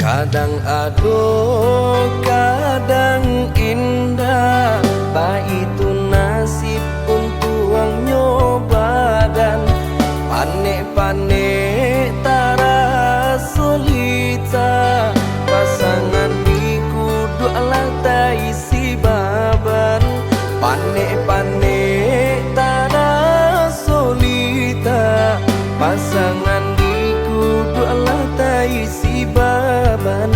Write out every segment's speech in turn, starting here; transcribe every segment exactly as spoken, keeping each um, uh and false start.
Kadang ado, kadang indak, baitu nasib untuangnyo badan. Panek-panek taraso lita, pasangan di kuduak lah taisi baban. Panek-panek taraso lita, pasangan di kuduak lah taisi baban.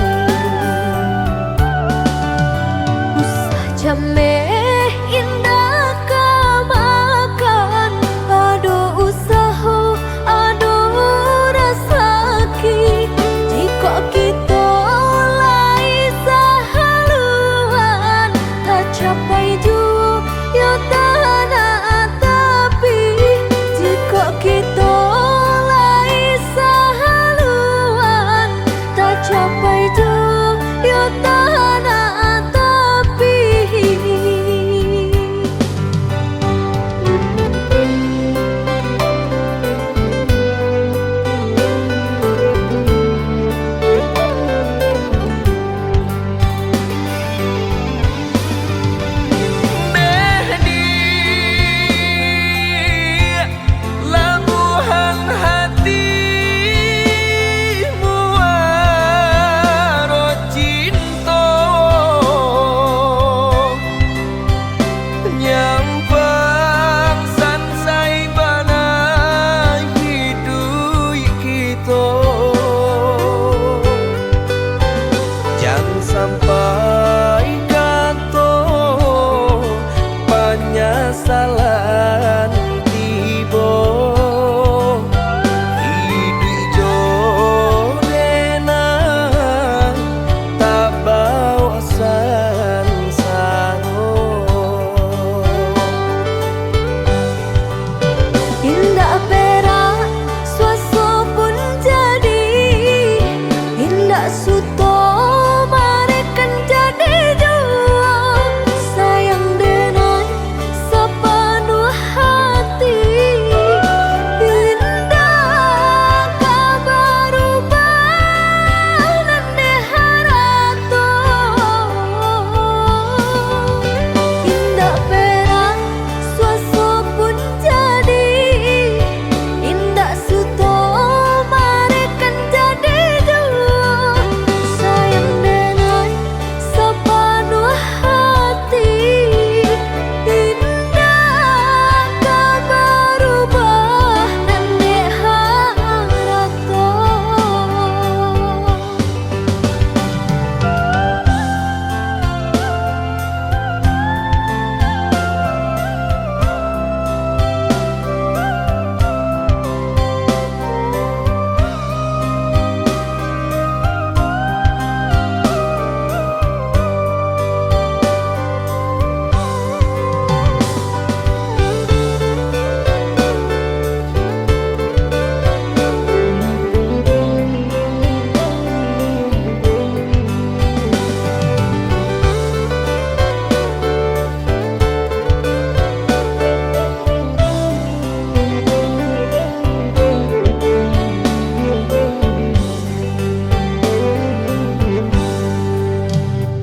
Usah jameh indak ka makan, ado usaho, ado rasaki. Jikok kito lai sahaluan, tacapai juo yo tanah tapi. Jikok kito lai sahaluan, tacapai juo yo tanah tapi. Deh di labuhan hati muaro cinto, nyampang sansai bana hiduik kito. Jan sampai kato panyasalan tibo, iduik jo denai tabao sansaro. Indak perak suaso pun jadi, indak suto mareh kan jadi juo. Sayang denai sapanuah hati, indak ka barubah nan deh harato. Indak perak suaso pun jadi, indak suto mareh kan jadi juo. Sayang denai sapanuah hati, indak ka barubah nan dek harato.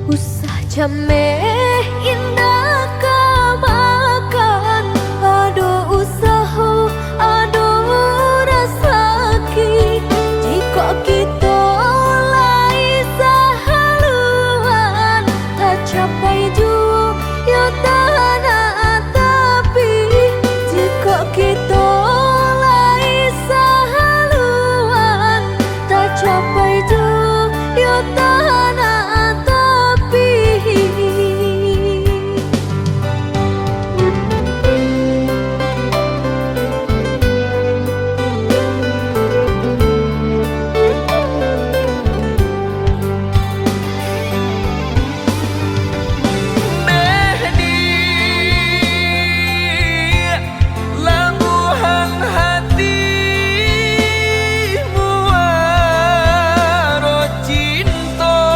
Usah jameh indak ka makan, ado usaho, ado rasaki. Jikok kito lai sahaluan, tacapai juo yo tanah tapi. Jikok kito lai sahaluan, tacapai juo yo tanah tapi. Deh di labuhan hati muaro cinto,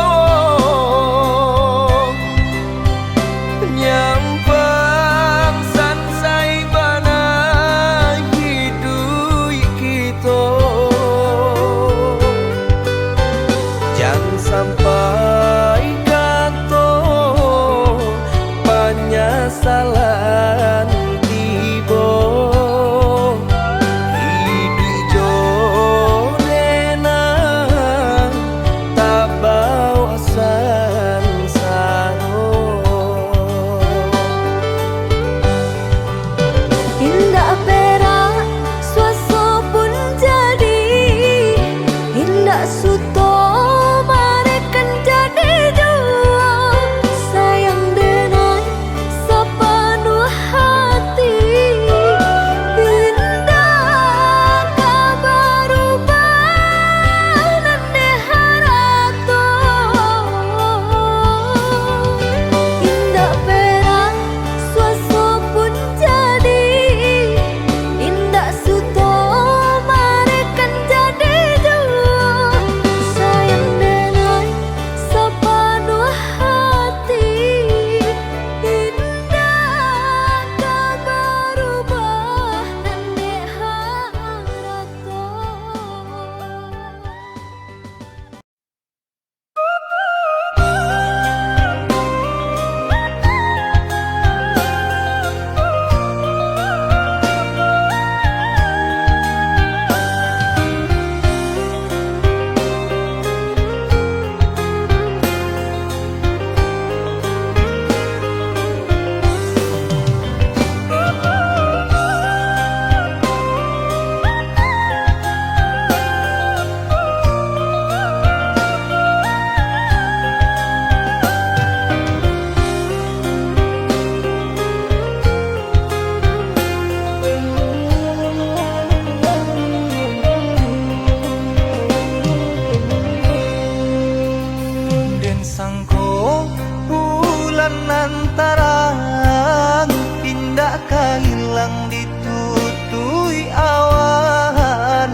Sangko bulan nan tarang, indak ka ilang ditutuik awan.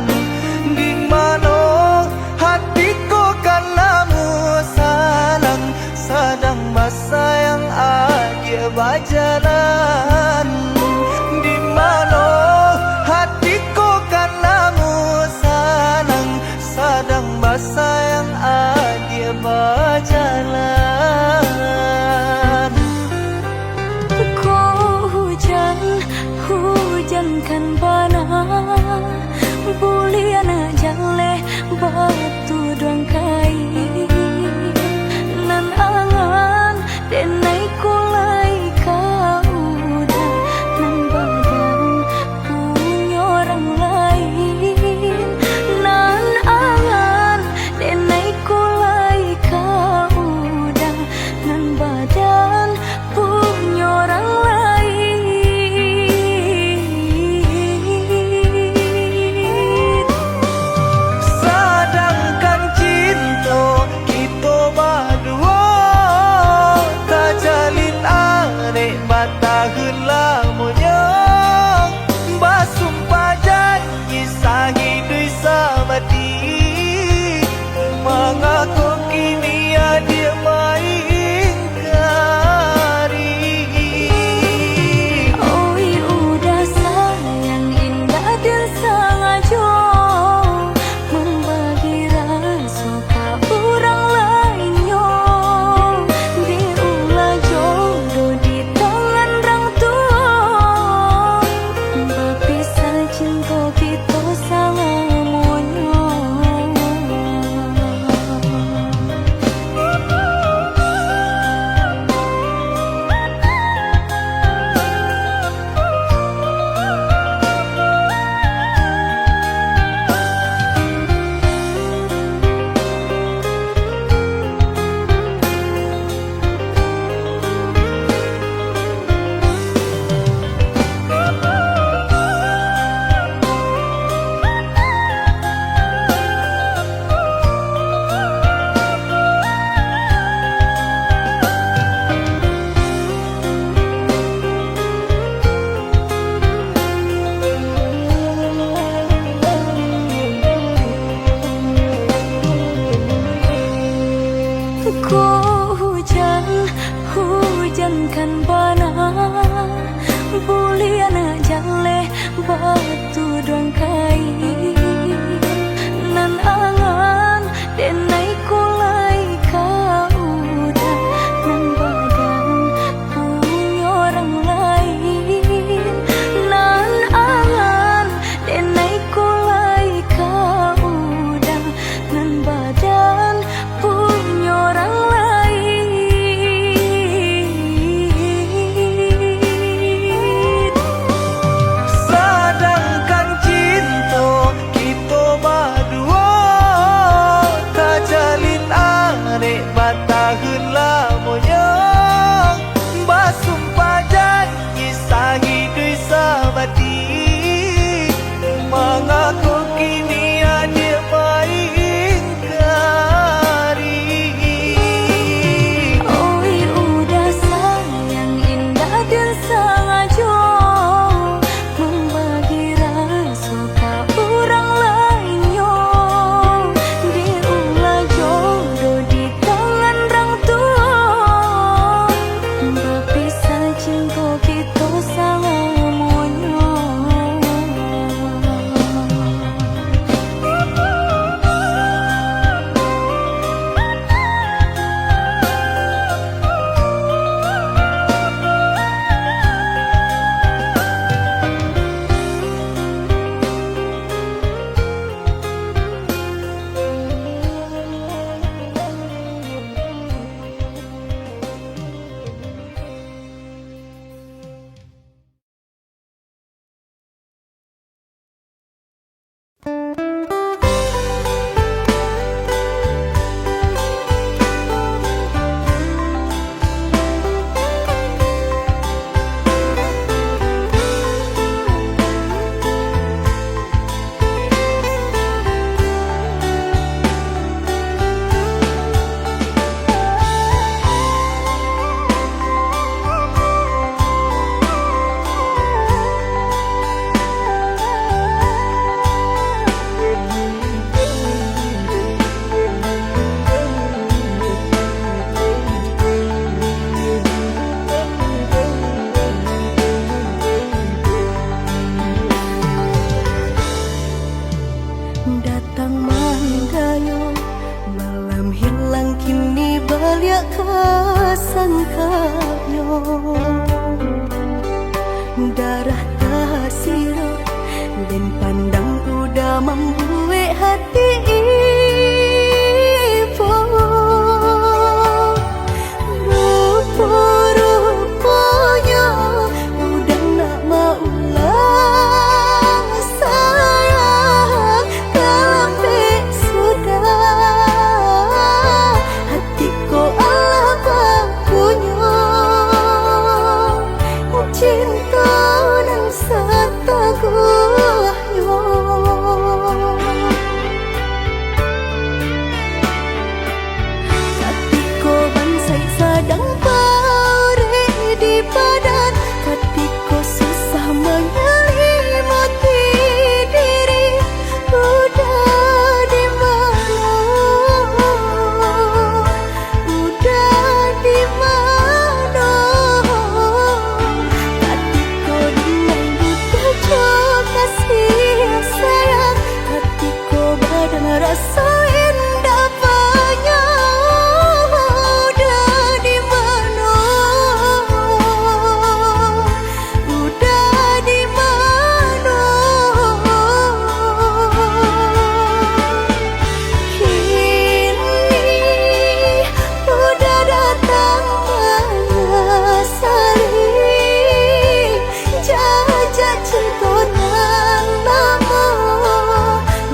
Di mano hati ko ka namuah sanang, sadang basayang adiak bajalan. Di mano hati ko ka namuah sanang, sadang basayang adiak bajalan. Ko hujan, hujan kan bana, bulian jaleh batu duang kain. Nan angan denai ko lai ka udah, nan badan punyo urang lain. Nan angan denai ko lai ka udah, nan badan punyo urang lain. Sadangkan cinto kito baduo tajalin arek batahun lamonyo, basumpah janji sahiduik samati. Mangako kini adiak maingkari? Oi udah sayang, indak den sangajo mambagi raso ka urang lainnyo. Diulah jodoh di tangan rang tuo, bapisah cinto kito salamonyo. Ko hujan, hujan kan bana, bulian jaleh batu duang kain. Nan angan denai ko lai ka udah, nan badan punyo urang lain. Nan angan denai ko lai ka udah, nan badan punyo urang lain. Sadangkan cinto kito baduo tajalin arek batahun lamonyo, basumpah janji sahiduik samati. Mangako kini adiak maingkari? Oi udah sayang, indak den sangajo mambagi raso ka urang lainnyo. Diulah jodoh di tangan rang tuo, Sangkanyo darah tasirok, den pandang udah mambuek hati ibo. Rupo-ruponyo udah nak maulang, sayang, talambek sudah. Hati ko alah bapunyo, cinto nan sataguhnyo. Katiko bansaik sadang baurek di badan, katiko susah manyalimati diri, udah di mano, udah di mano. Katiko dingin butuh jo kasih sayang, katiko badan raso indak banyak, udah di mano, udah di mano. Kini udah datang manyasali, jajak cinto nan lamo,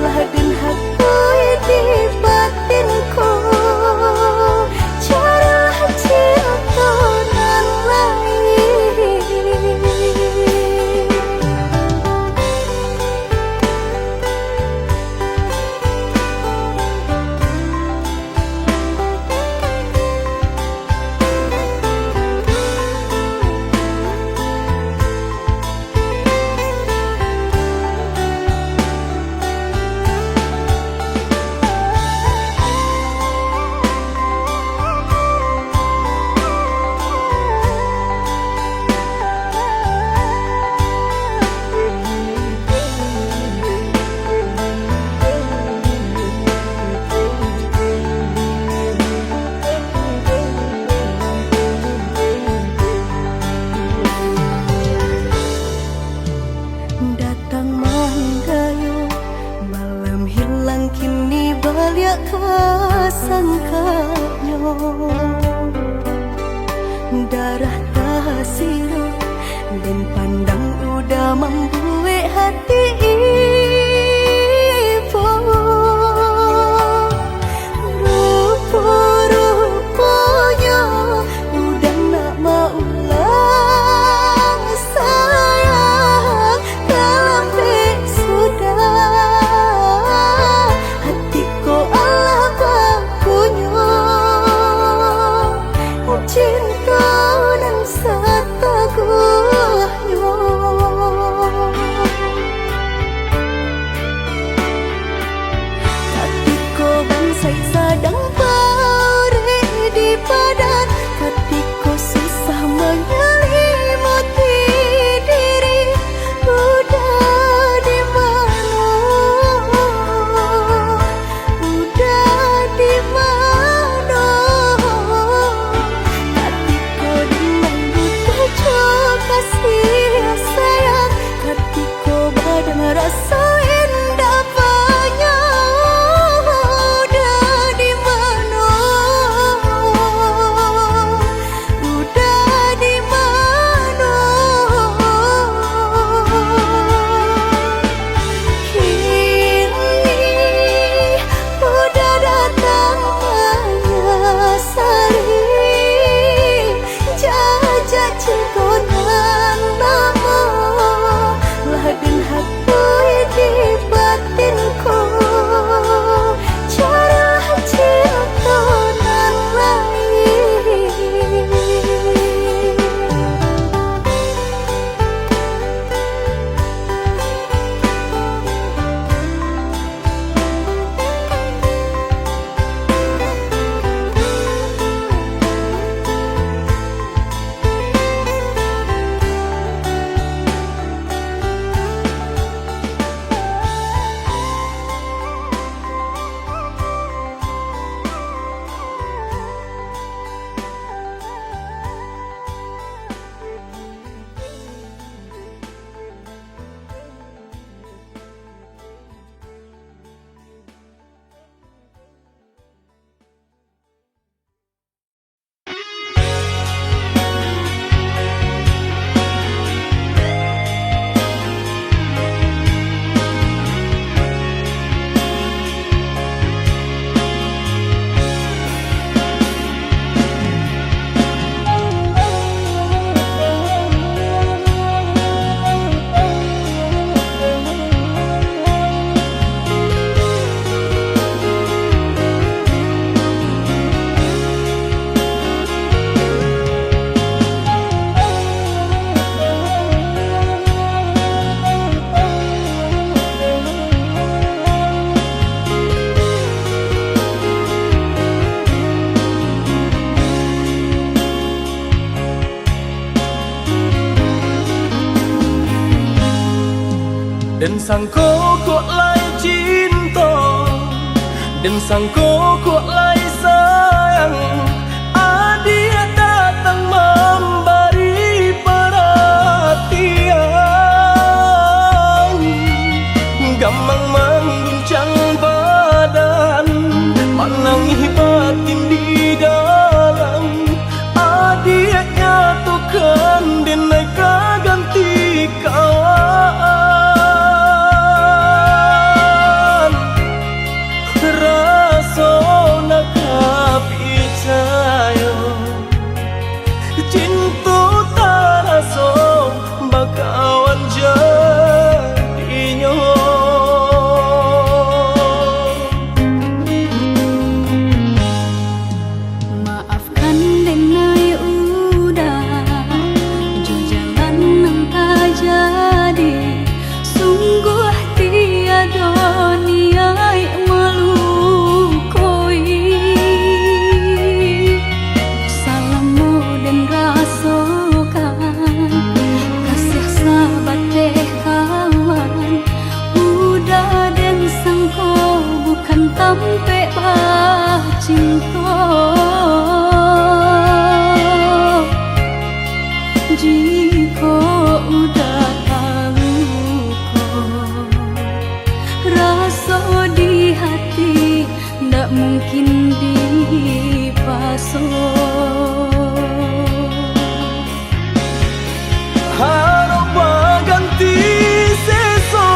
lah den hakui di batin ko, carilah cinto nan lain. Datang manggayo, malam hilang, kini baliak ka sangkanyo. Darah tasirok, den pandang udah mambuek hati ibo. Rupo-ruponyo udah nak maulang, sayang, talambek sudah. Hati ko alah bapunyo, cinto nan sataguhnyo. Den sangko kok lai cinto, den sangko kok lai sayang, adiak datang mambari paratian. Gamang mangguncang badan, manangih batin di dalam. Adiak nyatokan, den ai ka ganti kawan. Raso nak ka picayo, cinto taraso bakawan jadinyo. Maafkan den ai Uda, jo jalan nan tajadi, sungguah tiado niaik malukoi. Salamo den rasokan, kasiah sabateh kawan, Uda den sangko bukan tampek bacinto. Jikok Uda taluko, raso di hati ndak mungkin dipaso. Harok baganti seso,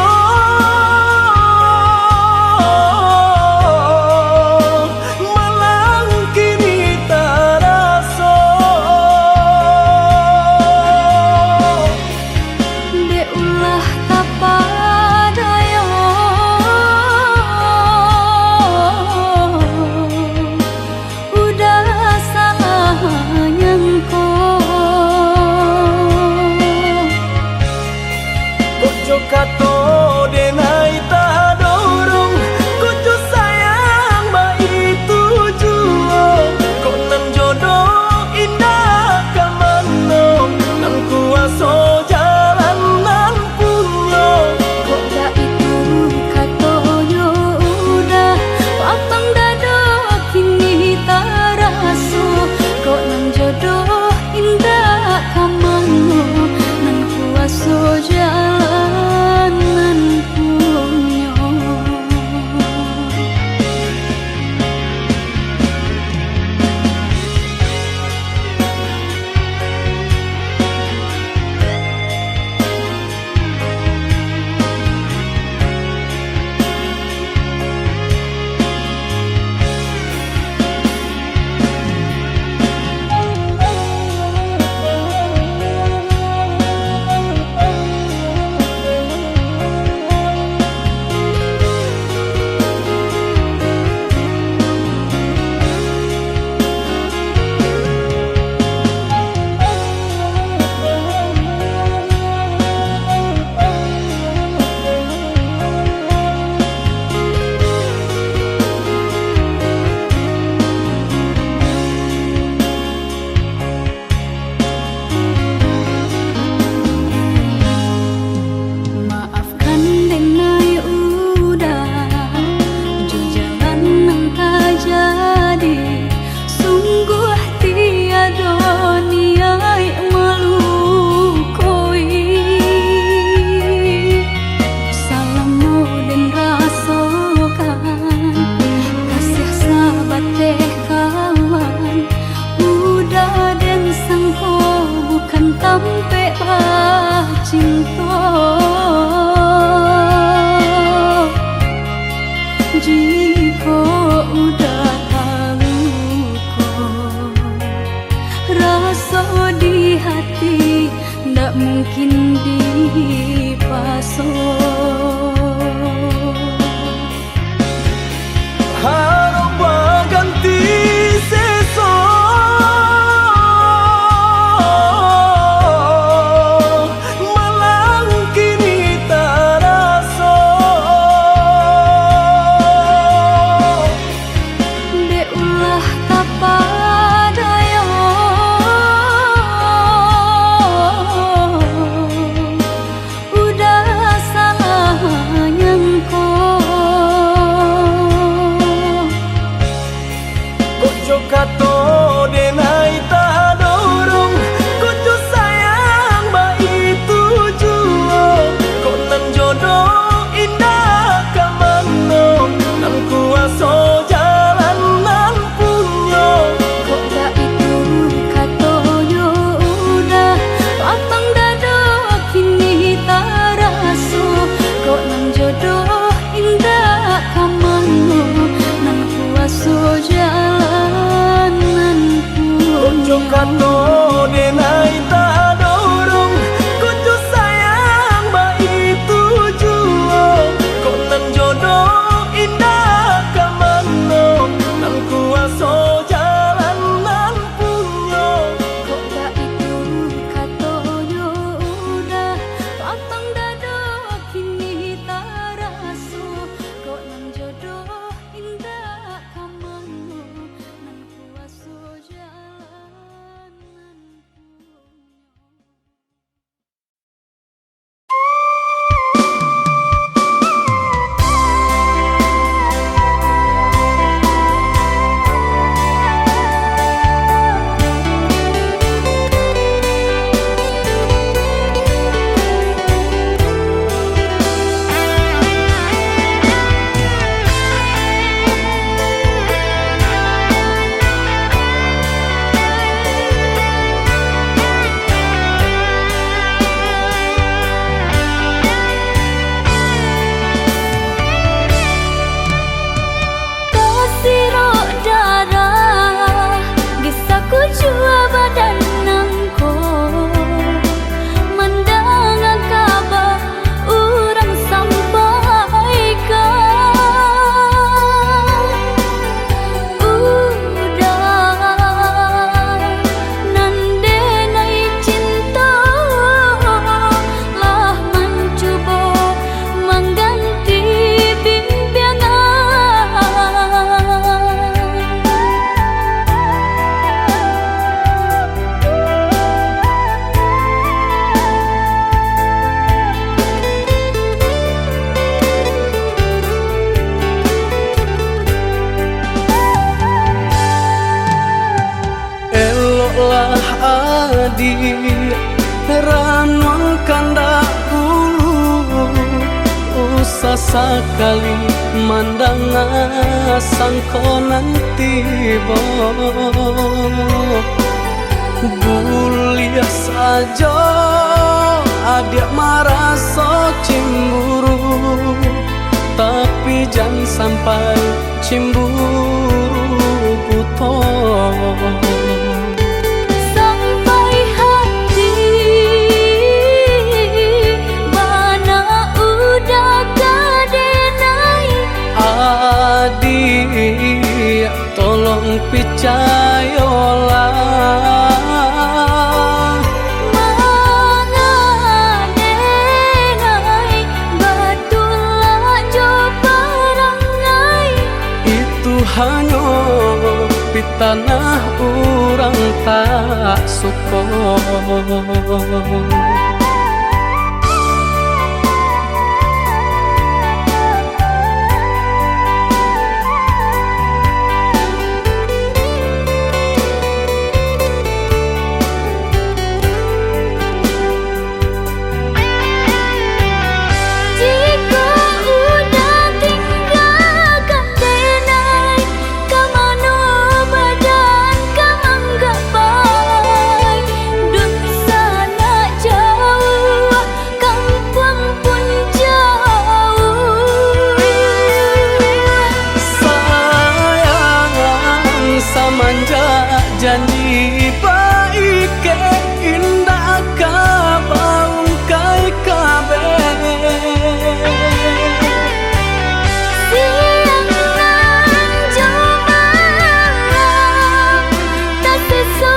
malang kini taraso. Dek ulah tapadayo, Uda salah nyangko. Kok jo kato den ai tadorong, kok jo sayang baitu juo, kok nan jodoh indak ka mano, nan kuaso jalan nan punyo. Kok baitu katonyo Uda, lapang dado kini taraso, kok nan jodoh indak ka mano, nan kuaso jalan nan punyo. Maafkan den ai Uda, jo jalan nan tajadi, sungguah tiado niaik malukoi. Salamo den rasokan, kasiah sabateh kawan, Uda den sangko bukan tampek bacinto. Jikok Uda taluko, raso di hati ndak mungkin dipaso. Harok baganti seso, malang kini taraso. Dek ulah tapadayo, Uda Kato denai tadorong, kok jo sayang baitu juo, kok nan jodoh indak ka mano, nan kuaso jalan nan punyo. Kok baitu katonyo Uda, lapang dado kini taraso, kok nan jodoh indak ka mano, nan kuaso jalan nan punyo. Kok jo kato denai tadorong, kok jo sayang baitu juo, kok nan jodoh indak ka mano, nan kuaso jalan nan punyo. Kok baitu katonyo Uda, lapang dado kini taraso, kok nan jodoh indak ka mano, nan kuaso jalan nan punyo. Tasirok darah di sakujua badan nangko, mandanga kaba urang sampaikan. Uda nan denai cinto, lah mancubo mangganti bimbiangan. Eloklah adiak, ranuang kandak ulu, usah sakali mandanga sangko nan tibo. Buliah sajo adiak maraso cimburu, tapi jan sampai cimburu buto. Sampai hati bana Uda ka denai. Adiak, tolong picayolah. Manga denai batulak jo parangai. Itu hanyo pitanah urang tak suko. Jikok Uda tinggakan denai, ka mano badan ka manggapai? Dunsanak jauah, kampuang pun jauah. Sayang, samanjak janji baikek, indak ka baungkai kabeh. Siang nan jo malam, tasiso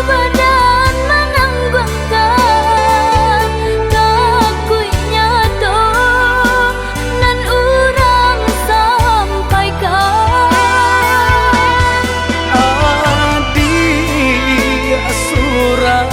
badan manangguangkan, takuik nyato nan urang sampaikan. Adiak, surang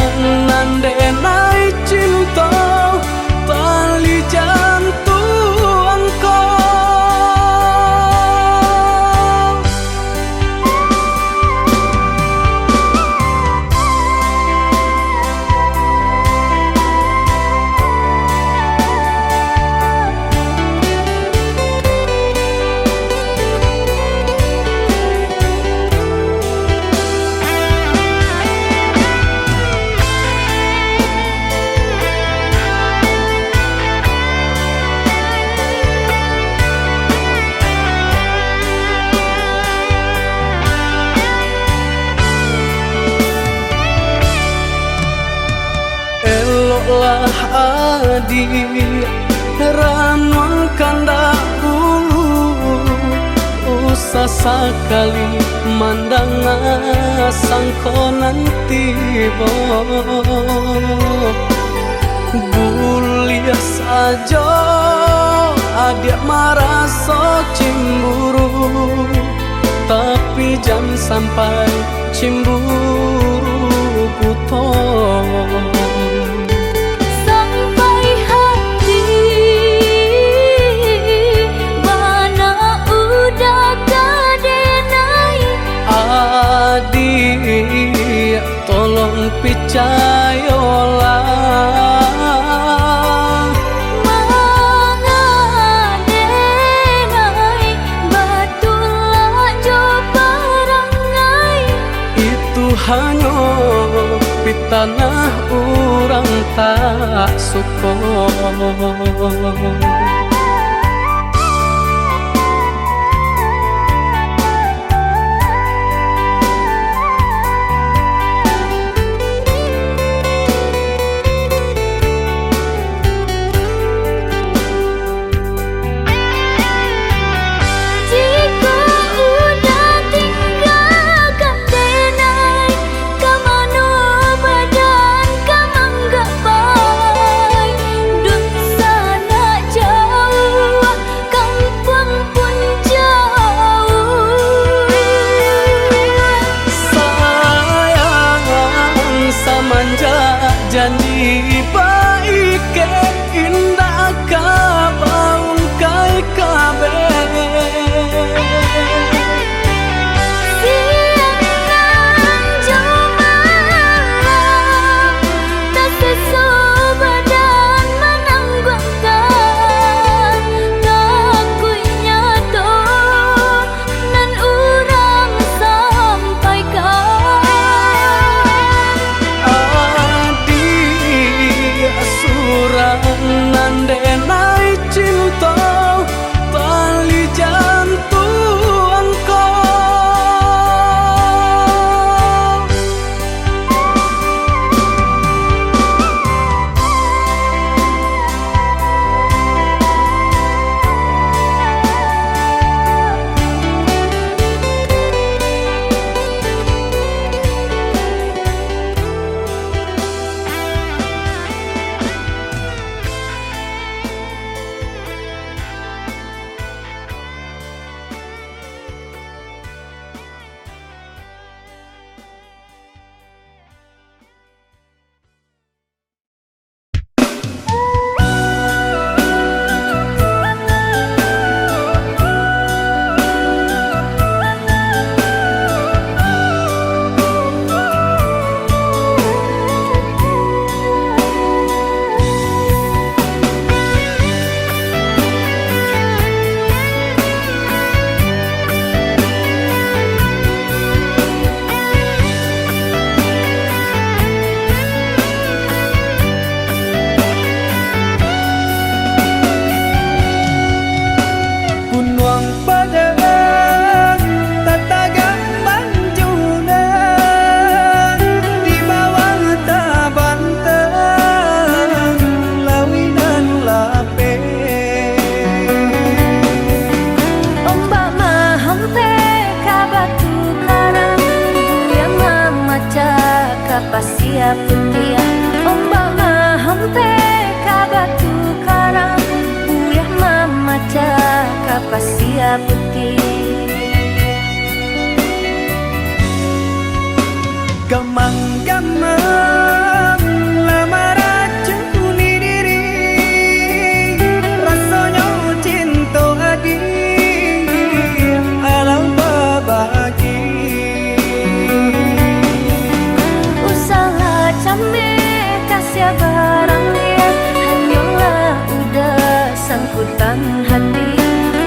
Lah adiak ranuang kandak bulu, usah sakali mandanga sangko nan tibo. Buliah sajo adiak maraso cimburu, tapi jan sampai cimburu buto. Sampai hati bana udah ka denai. Adiak, tolong picayolah. Manga denai batulak jo parangai. Itu hanyo pitanah urang tak suko. Jikok udah tinggakan denai, ka mano badan ka manggapai? Dunsanak jauah, kampuang pun jauah. Sayang, samanjak janji baikan, indak ka baungkai kabeh. Siang nan jo malam, taseso badan manangguangkan, takuiknyo tu nan urang sampaikan. Adiak surang nan denai cinto, tali jantuang ko. Gunuang Padang tatagak manjulang, di bawah tabantang lauik nan lapeh. Ombak mahampek ka batu karang, buliah mamacah ka pasia putiah. Ombak mahampek ka batu karang, buliah mamacah ka pasia putiah. Gamang-gamang lah maracuni diri, rasonyo cinto adiak alah babagi. Usahlah cameh ka sia barang liak, hanyolah udah sangkutan hati.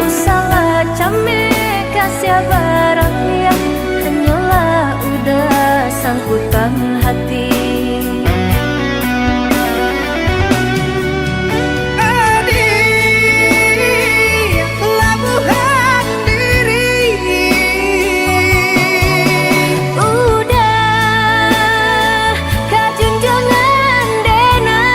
Usahlah cameh ka sia barang liak, hanyolah udah sangkutan hati. Adiak, labuhan diri. Udah ka junjuangan denai.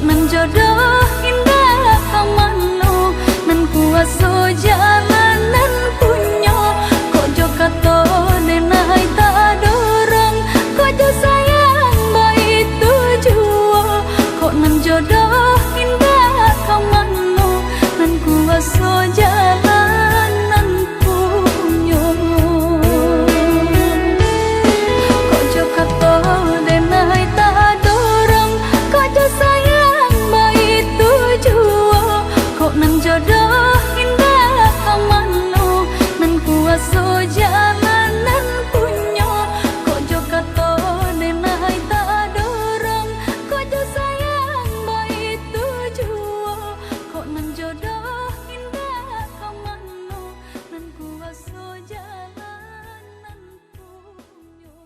Nan jodoh indak ka mano, nan kuaso jalan nan punyo. Kok jo kato denai tadorong, kok jo sayang baitu juo. Kok nan jodoh indak ka mano, nan kuaso jalan nan punyo. Kok jo kato denai tadorong, kok jo sayang baitu juo. Kok nan jodoh indak ka mano, nan kuaso jalan nan punyo. Kok jo kato denai tadorong, kok jo sayang baitu juo. Kok nan jodoh indak ka mano, nan kuaso jalan nan punyo.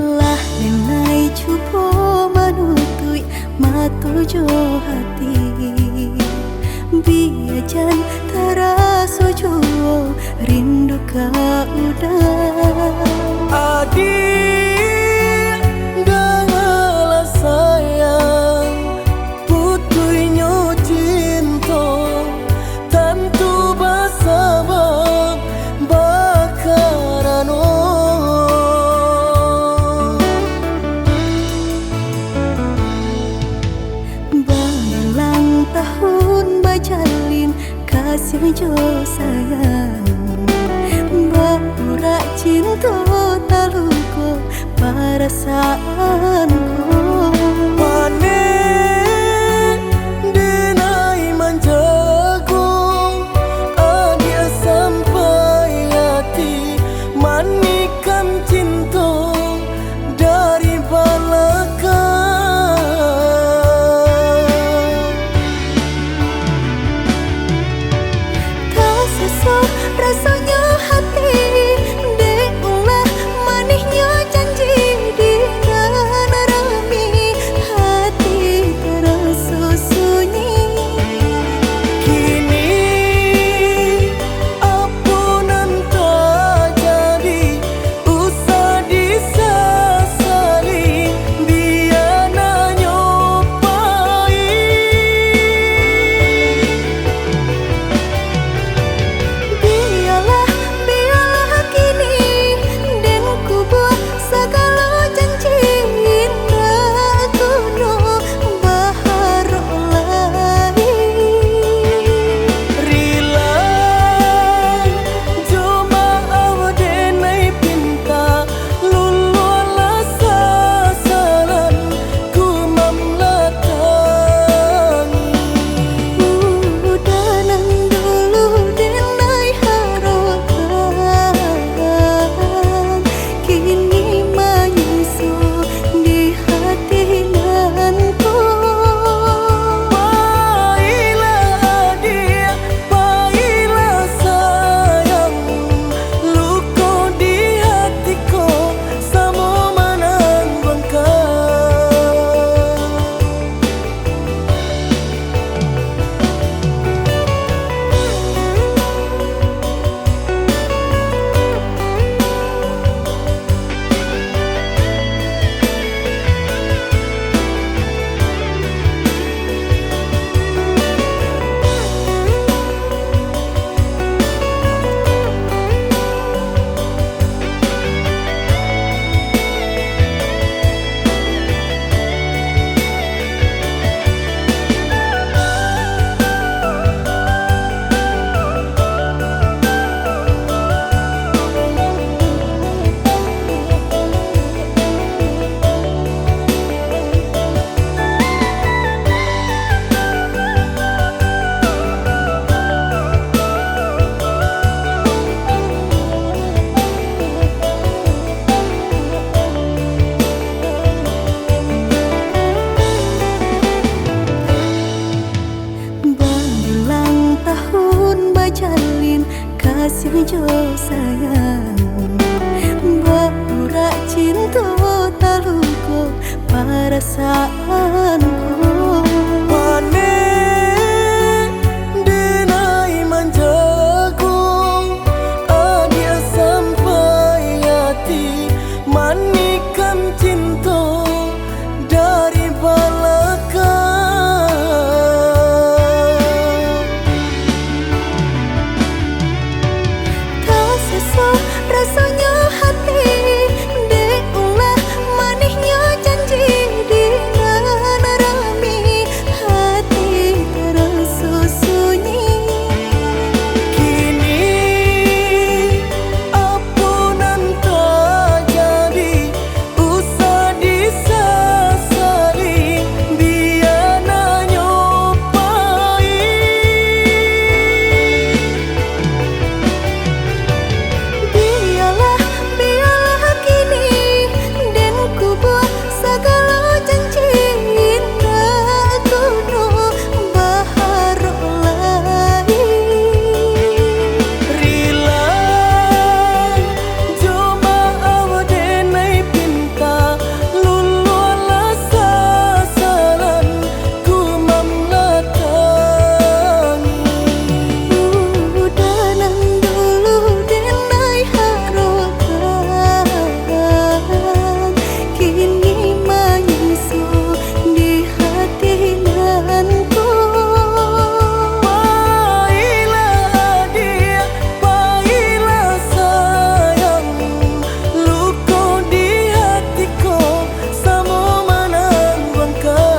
Lah denai cubo manutuik mato jo hati, bia jan taraso juo rindu ka udah. Adiak, dangalah sayang, putuihnyo cinto, tantu basabab bakarano. Baulang tahun bajalin, kasih jo sayang, baurak cinto taluko parasaanku. Paneh denai manjago, adiak sampai ati, manikam cinto dari balakang. Tasaso rasonyo hati, dek ulah manihnyo janji di nan sayang, baurak cinto taluko parasaanku. Panek denai manjago, adiak sampai ati manikam cinto dari balakang. Tasaso rasonyo hati, dek ulah manihnyo janji, di nan rami hati taraso sunyi. Kini apo nan tajadi? Usah disasali, bia nanyo pahit. Bialah, bialah kini, den kubua sagalo janji, indak guno baharok lai. Rila jo maaf denai pinta, luluahlah sasalan ku mamalatangi. Udah nan dulu denai harokan, kini manyiso di hati nan ko. Pailah adiak, pailah sayang, luko di hati ko samo manangguangkan.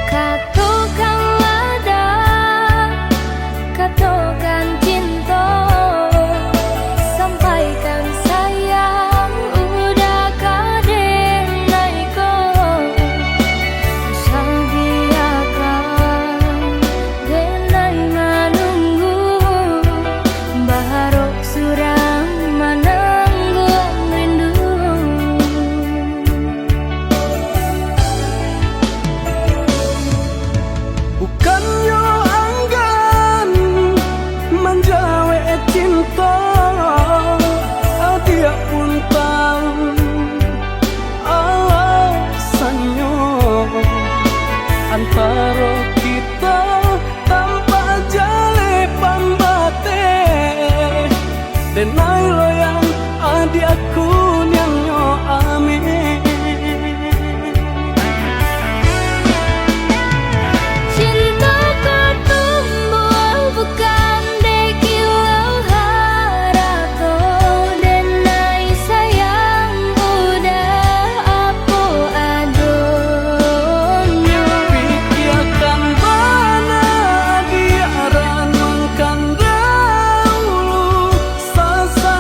Katokan ladah, katokan cinto, sampaikan sayang, udah ka denai ko. Usah biakan denai manunggu, baharok surang manangguang rindu. Bukannyo anggan manjawek cinto, adiak pun tahu alasannyo. Antaro kito tampak jaleh pambateh, denai loyang adiakku niannyo amin. Cinto ko tumbuah bukan dek kilau harato, denai sayang udah apo adonyo. Pikiakan bana, diaran mangkan dahulu, sasa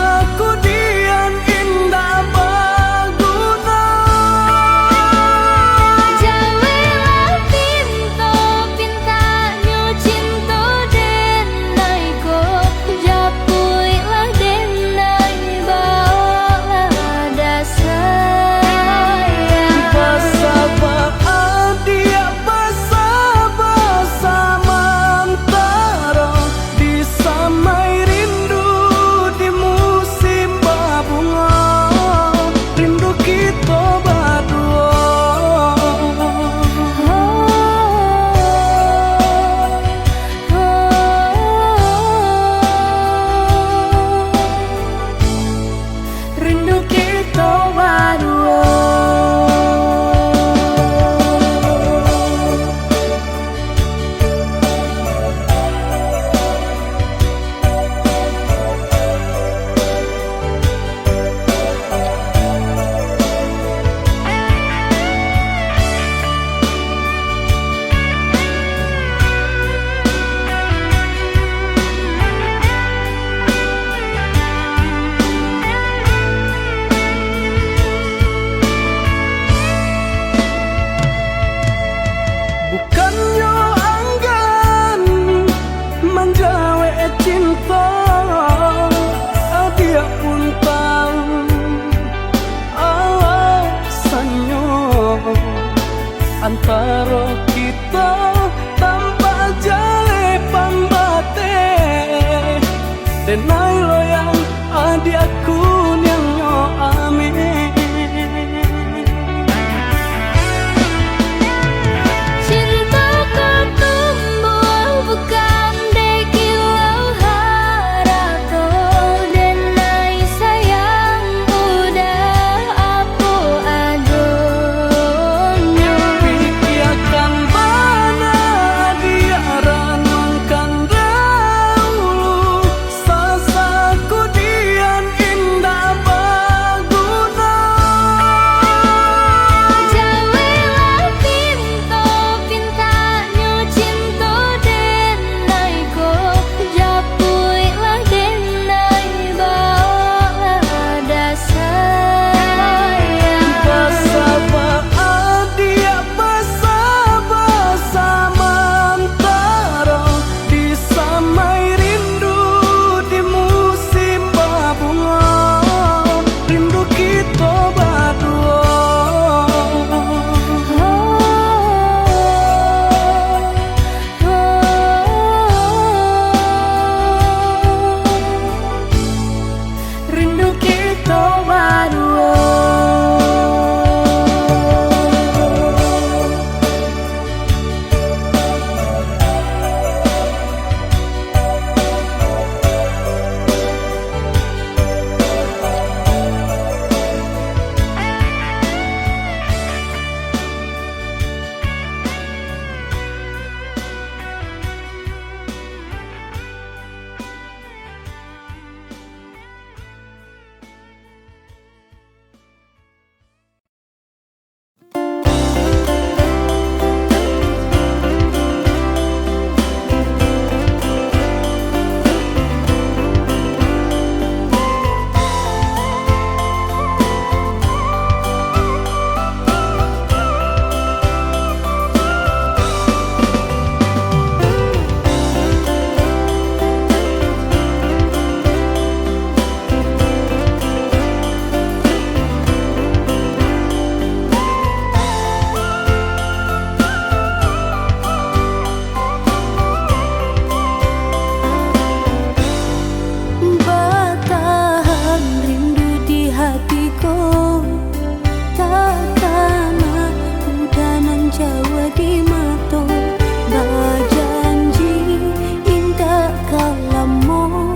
Antaro kito tampak jaleh pambateh, denai loyang adiakku niangnyo amin. Cinto ko tumbuah bukan dek kilau harato, denai sayang udah apo adonyo. Pikiakan bana, diak ranuangkan dahulu, sasakudian indak baguno. Jauahlah pinto, pintaknyo cinto denai ko, japuiklah denai, baoklah dasar. Basaba adiak, basaba samantaro, disamai rindu di musim babungo, rindu kito baduo. Rindu kito baduo. Batahan rindu di hati ko, takana udah nan jauah di mato. Bajanji indak ka lamo,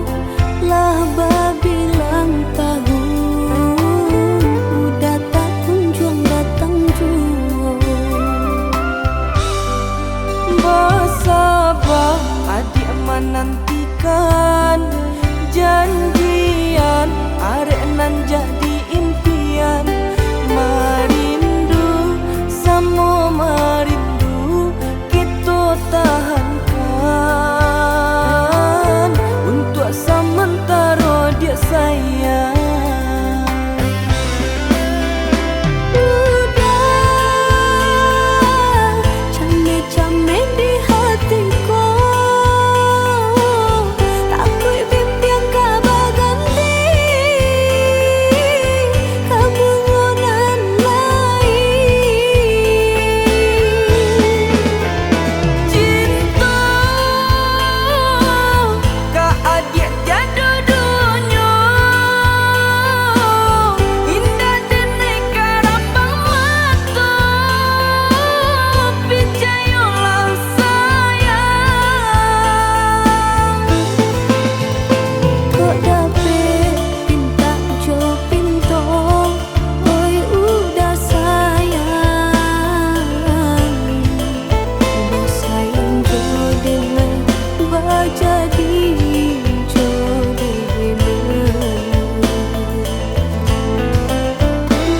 lah babilang tahun, udah tak kunjuang datang juo. Basaba adiak manantikan janjian, arek nan jadi impian. Marindu, samo marindu, kito tahankan untuak samantaro, diak sayang. Udah cameh-cameh di hati ko, takuik bimbiang ka baganti ka bungo nan lain. Cinto ka adiak tiado dunyo, indak denai karambang mato, picayolah sayang. Kok dapek pintak jo pinto, oi udah sayang. Udah sayang jo denai, bajadi jo denai.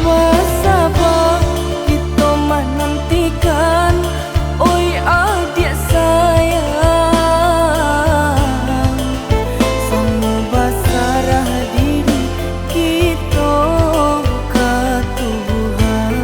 Basaba kito manantikan, oi adiak sayang, samo basarah diri kito ka Tuhan.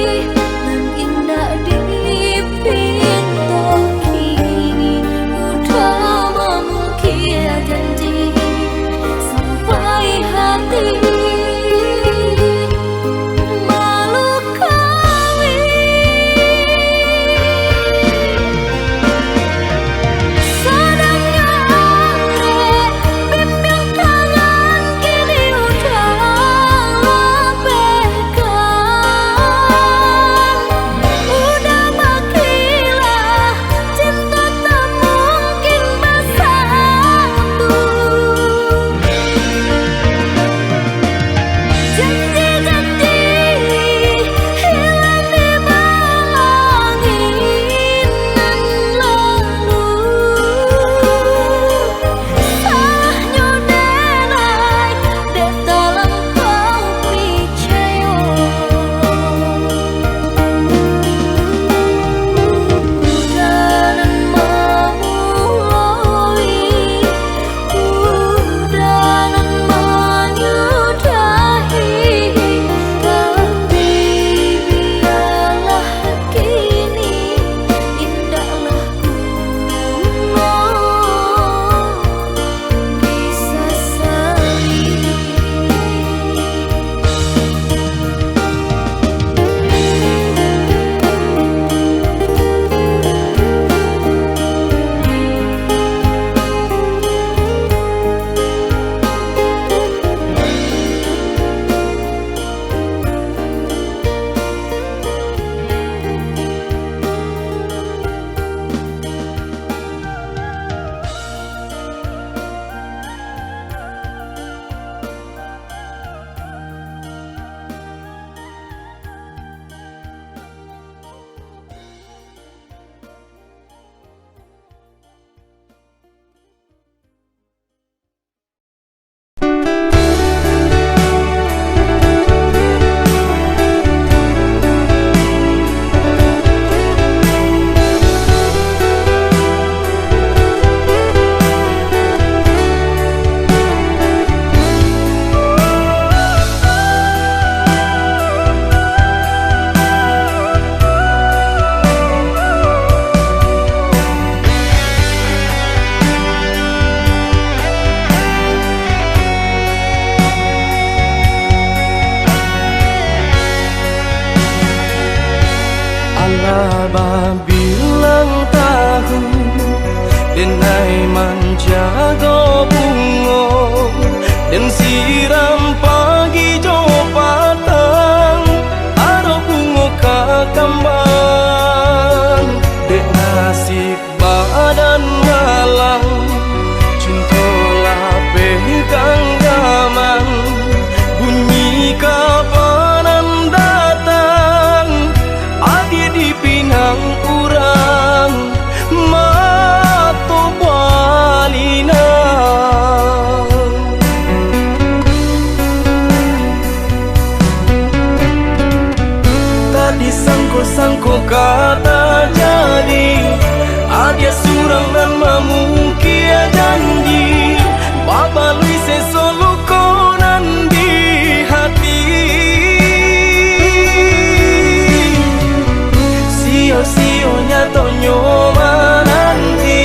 Nan indak dipinto kini, udah mamungkia janji sampai hati malukai. Sadang nyo anggrek, bimbang tangan kini udah lapehkan. Udah bakilah, cinta tak mungkin bersatu. Janji-janji hilang dibawa angin nan lalu. Salahnyo denai dek talampau picayo. Udah nan mamuloi, udah nan manyudahi, tapi bialah kini, indaklah kuno disasali. Alah babilang tahun, denai manjago bungo, den siram pagi jo patang, aro bungo ka kambang, dek nasib badan malang, cinto lapeh ganggaman, bunyi kapanan datang, adia dipinang urang, mato balinang. Tak disangko-sangko ka tajadi, adia surang nan mamungkia janji, babalui seso luko nan di hati. Sio-sio nyatonyo mananti,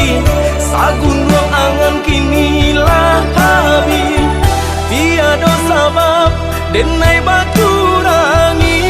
sagunduang angan kini lah habih, tiado sabab denai bakurangi.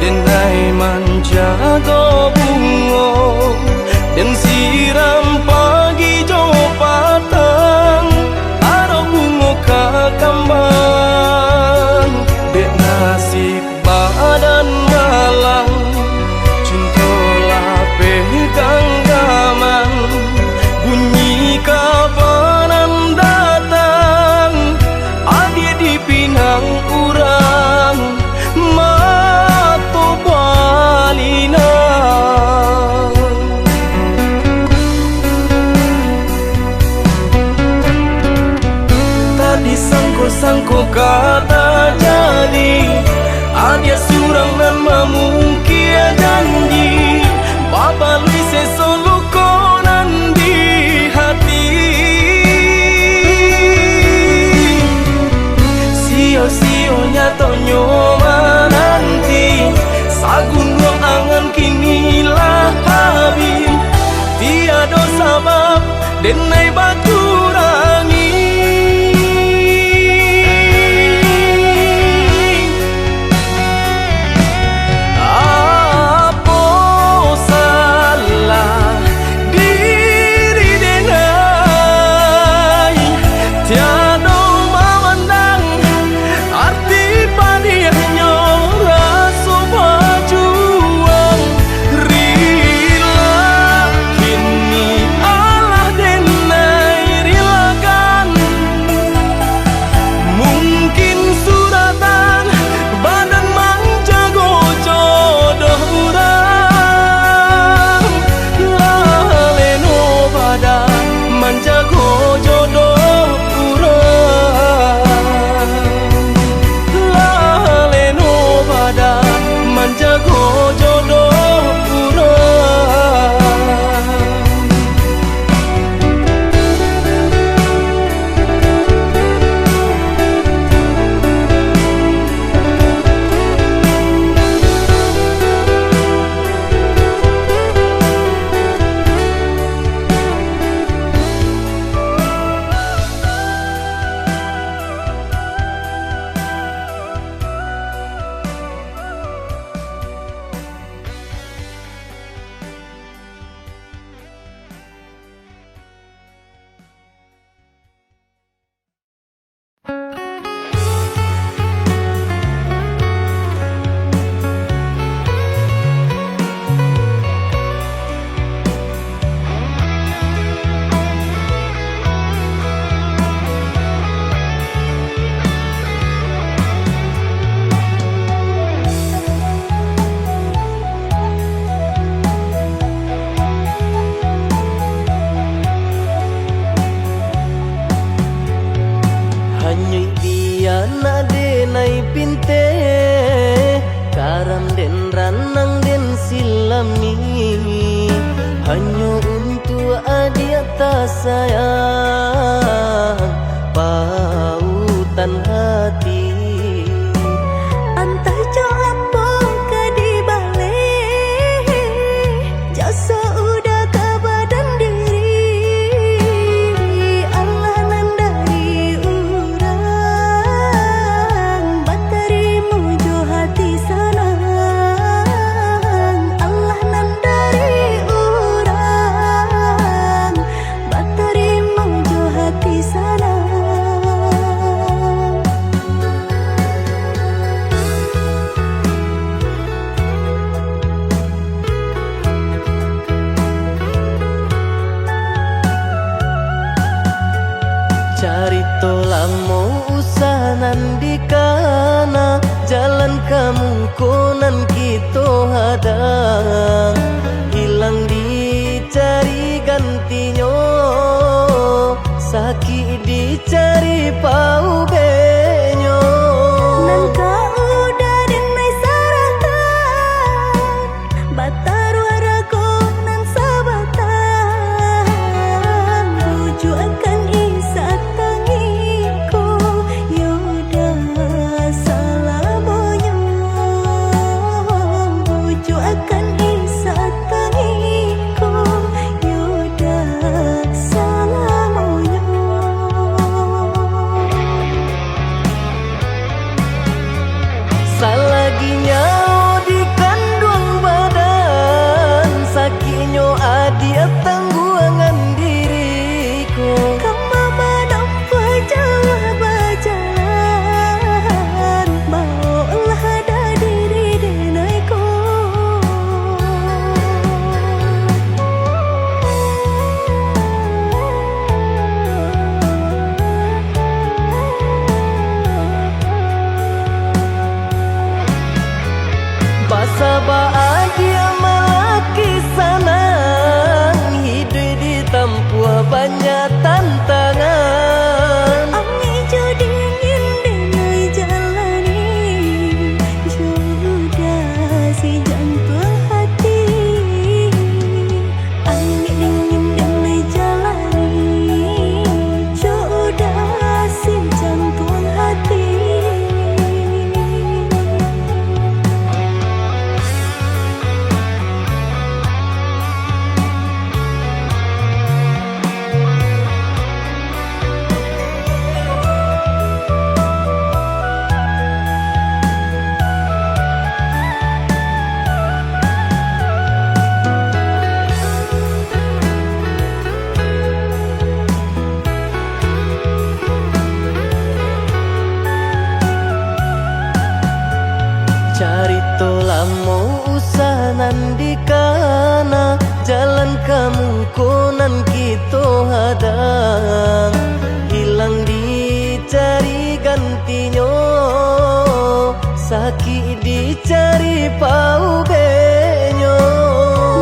Denai manjago bungo, den siram pagi jo patang. Aro bungo ka kambang, dek nasib badan malang. Cinto lapeh ganggaman, bunyi kapanan datang. Adiak dipinang urang, mato balinang. Tak disangko-sangko ka tajadi, adiak surang nan mamungkia janji, babaluih seso luko nan di hati. Sio-sio nyatonyo mananti, sagunuang angan kini lah habih. Tiado sabab denai bakurangi. Apo salah diri denai, tiado mamandang arti padiahnyo raso bajuang. Rila kini alah denai rilakan. Mungkin suratan badan manjago jodoh urang. Laleno badan manjago jodoh urang. Laleno badan manjago jodoh urang. Hanyuik di anak denai pinte, karam den ranang den silami. Hanyo untuak adiak tasayang, pautan hati. Antah jo apo ka dibaleh, jo saudah ka badan diri. Alah nan dari urang, batarimo jo hati sanang. Alah nan dari urang, batarimo jo hati sanang. Carito lamo usah nan dikana, jalan ka muko nan kito hadang. Ilang dicari gantinyo, sakik dicari paubeknyo. Nan ka udah den nai sarahkan, bataruah rago nan sabatang. Bujuakan Isa tangiko, yo dah salamonyo. Bujuakan Isa tangiko, yo dah salamonyo. Pasabaan diak malaki sanang, hiduik ditampuah banyak tantangan. Angek jo dingin den lai jalani, jo udah si jantuang hati. Angek dingin den lai jalani, jo udah si jantuang hati. Carito lamo usah nan dikana, jalan ka muko nan kito hadang. Hilang dicari gantinyo, sakik dicari paubeknyo.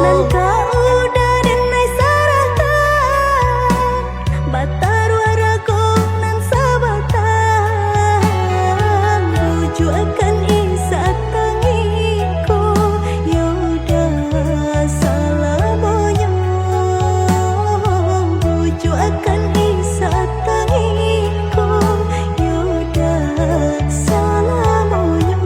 Nan ka udah den lai sarahkan, bataruah rago nan sabatang, bujuakan isak tangiko, yo udah salamonyo, bujuakan isak tangiko, yo udah salamonyo.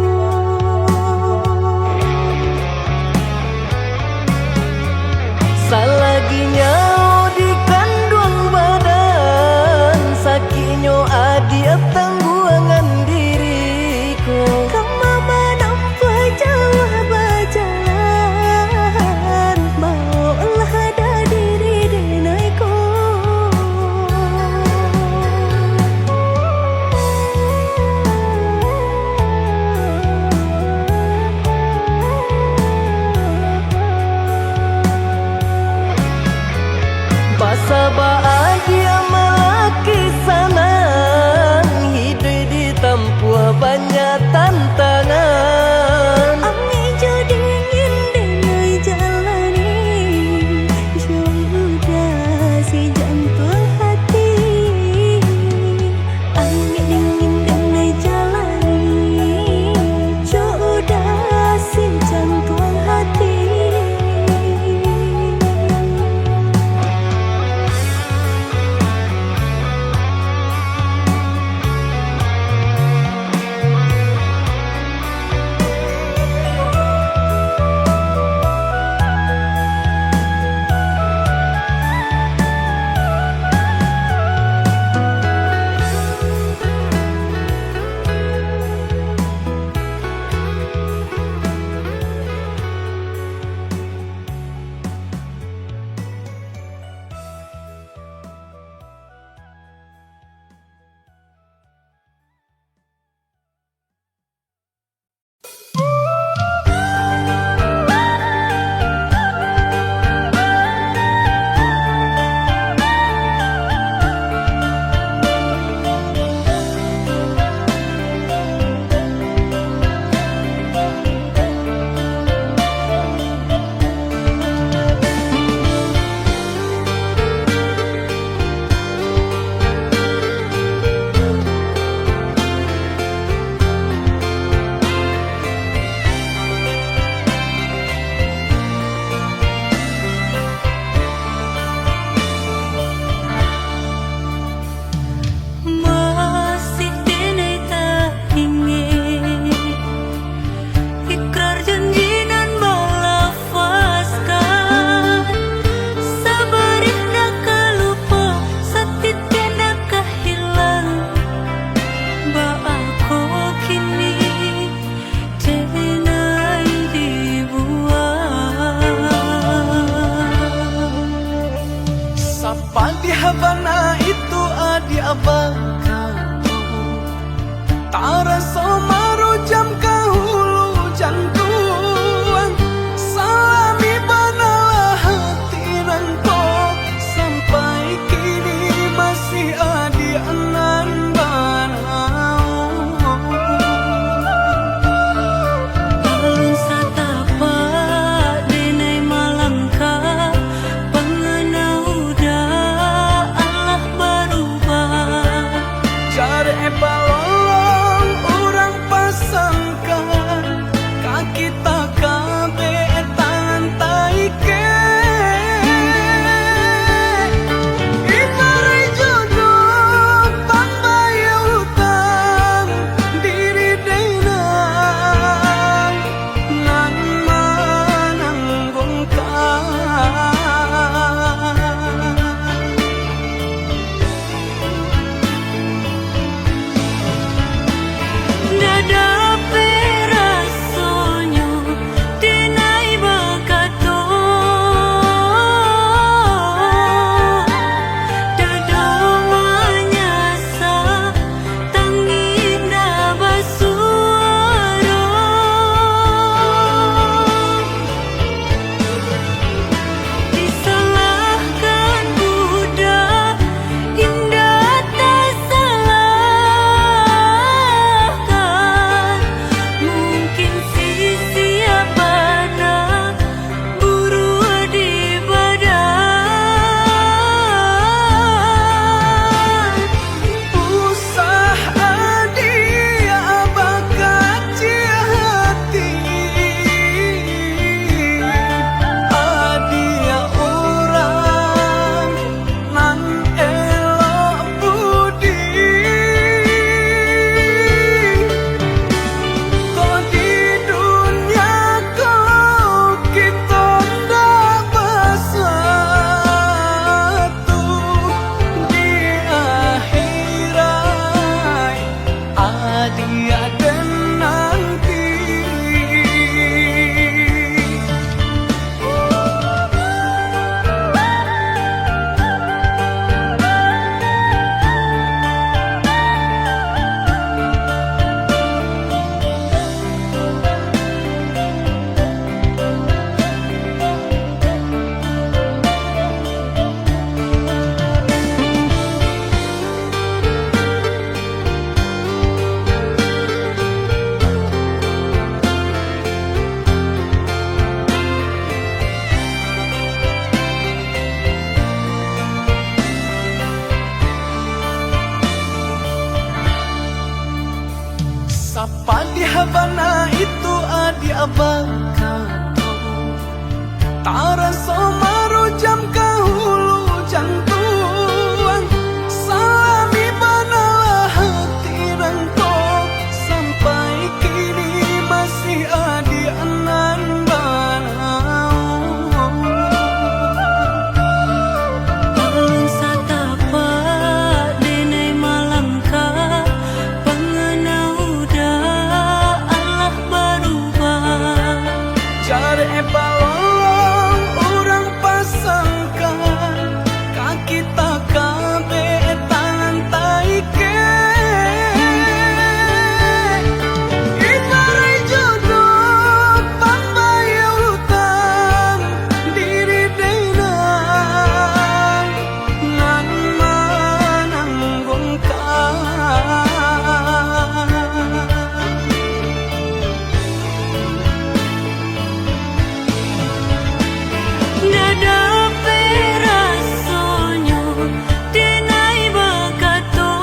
Bakato, taraso marujam ka hulu jantuang. Salami banalah hati nangko, sampai kini masih adiak nan banaon. Alun satapak denai malangkah, panganau dah alah barubah. Jarek balolong urang pasangkan, ka kita kabek tangan taikek. Ibarat jodoh pambayia utang, diri denai nan mananggungkan. Ndak dapek rasonyo denai bakato,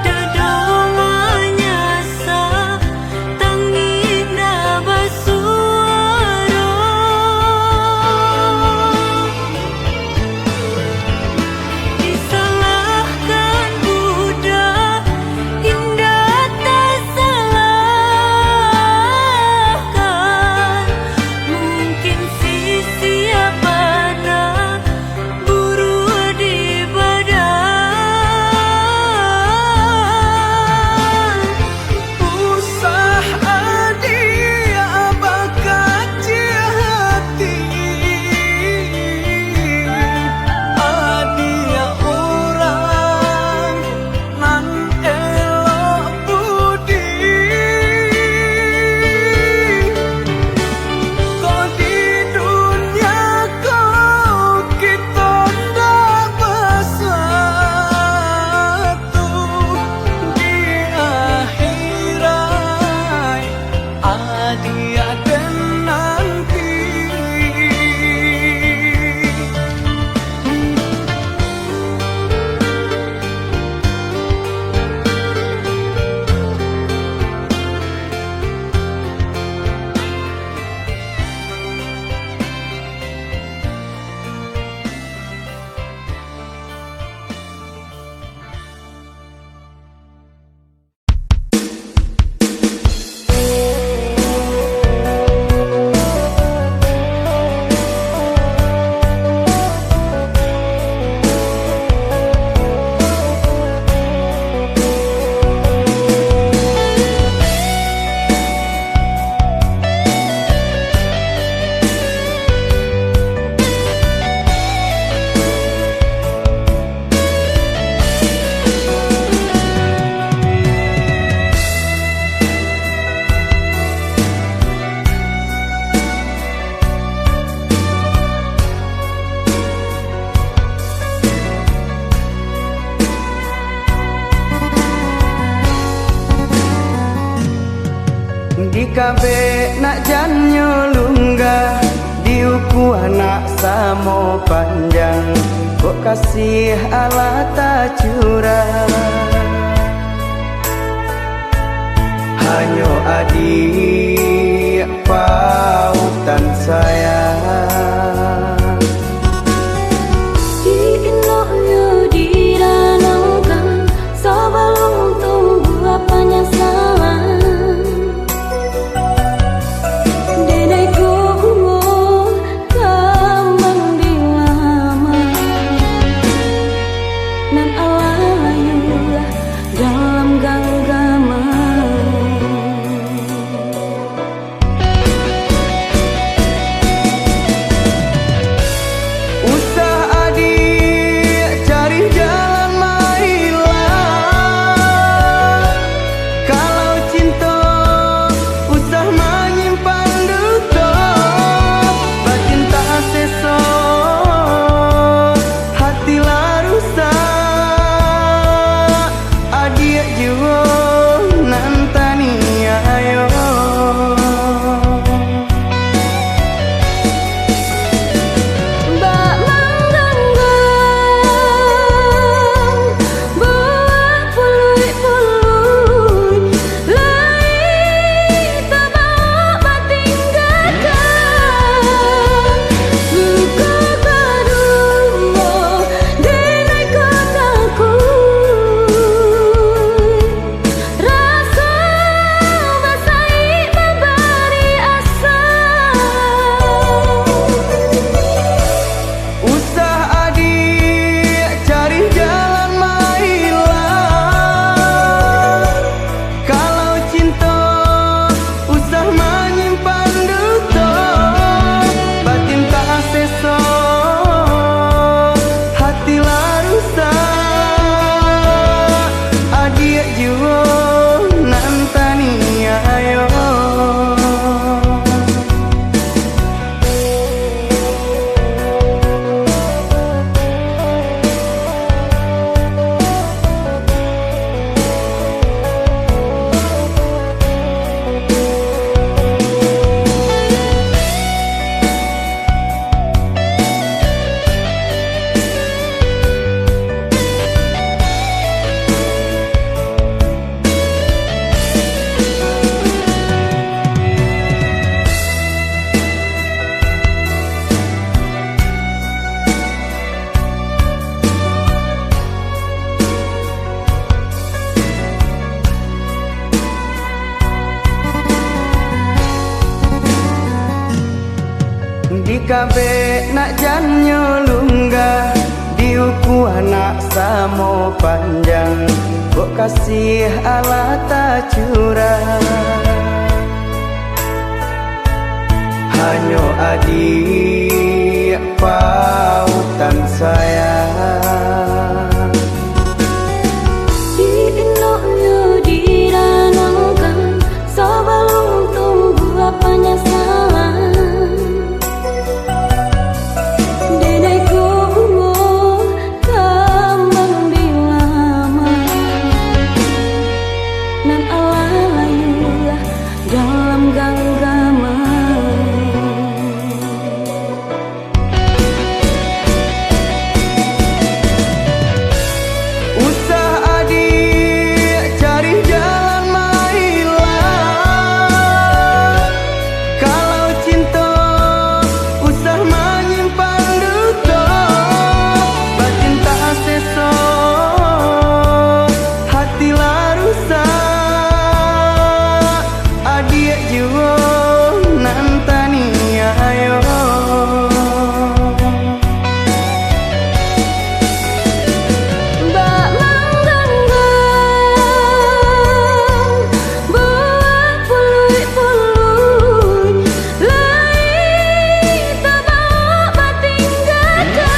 dado manyasa, tangih ndak basuaro. Disalahkan budak, indak tasalahkan. Mungkin sisiah bana buruah di badan. Usah adiak bakaciah ati, adiak urang nan elok budi. Ko di dunia ko kito ndak basatu, di akhirat adiak den nanti. Dikabek nak jannyo lunggah, diukua nak samo panjang, kok kasih alah tacurah. Hanyo adiak pautan sayang. Di inoknyo diranangkan, sabalun tumbuah panyasalan. Denai ko bungo kambang di laman, nan alah layua dalam ganggaman. Kabek nak jannyo lunggah, diukua nak samo panjang, kok kasih alah tacurah. Hanyo adiak pautan sayang. Di indoknyo diranangkan, sabalun tumbuah panyasalan. Denai ko buah kambang di laman, nan alah layua dalam ganggaman. Usah adiak cari jalan mailang. Kalau cinto, usah manyimpan duto. Batin tak seso, hati lah rusak. Adiak juo nan taniayo. Bak mangganggam buah puluik-puluik, lai tabao batinggakan.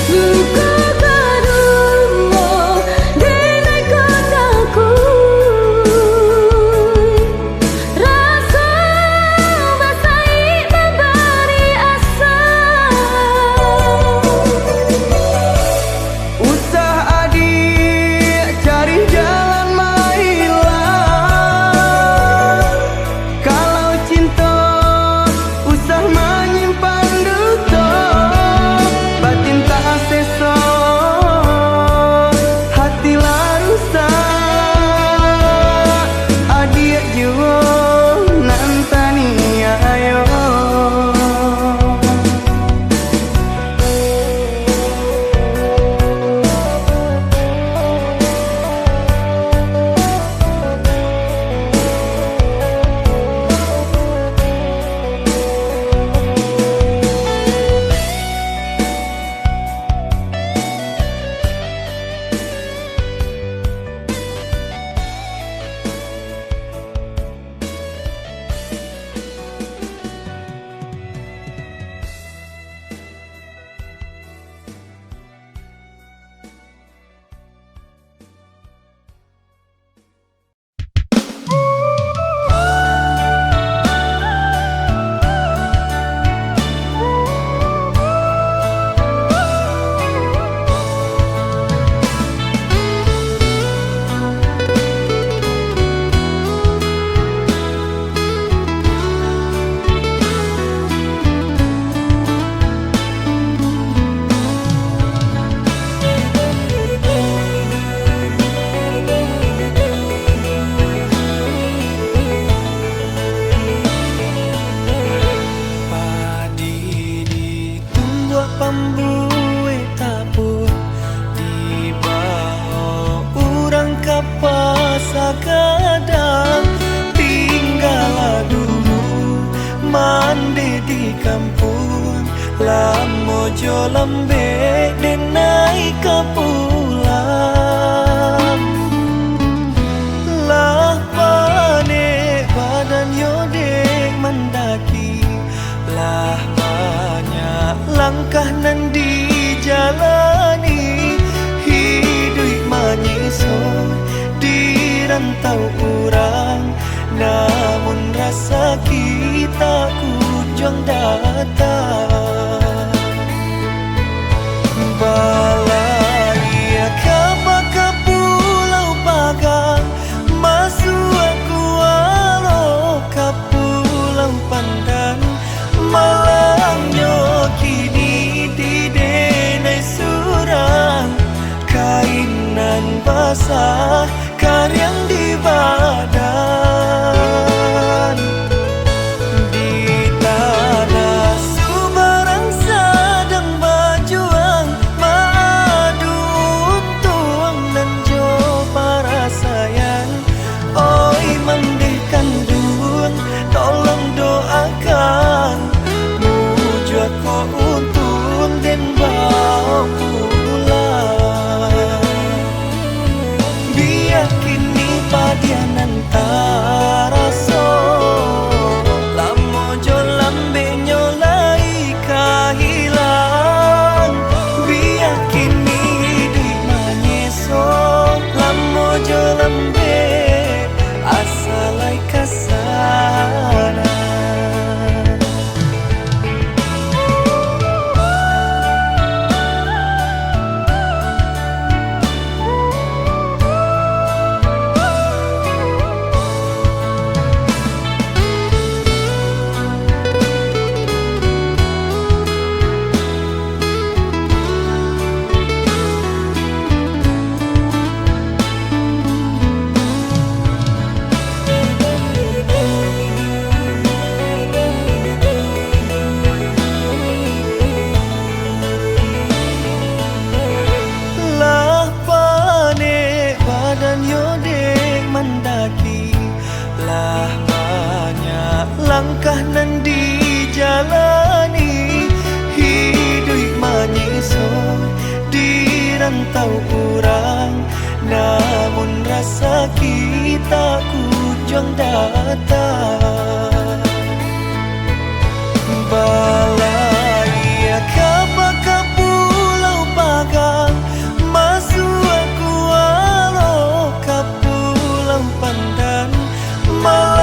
Luko ka duo, denai ko takuik. Raso basaik babari asa. Usah adiak cari jalan mailang. Kalau cinto, usah manyimpan duto. Batin tak seso, hati lah rusak. Adiak juo nan taniayo. Padi ditumbuak pambuek tapun, dibaok urang ka pasa gadang. Tinggalah dulu mandeh di kampuang, lamo jo lambek denai ka pulang. Lah panek badan yo dek mandaki, lah banyak langkah nan dijalani. Hiduik manyiso di rantau urang, namun rasaki tak kunjuang datang. Balaiak ka Pulau Pagang, masuak kualo ka Pulau Pandan. Malangnyo kini di denai surang, kain nan basah kariang di badan. Di tanah Suba Langkah nan dijalani, hiduik manyiso di rantau urang, namun rasa kita kujuang datang. Balaiak ka baka Pulau Pagang, masuak kualo ka Pulau Pandan, malam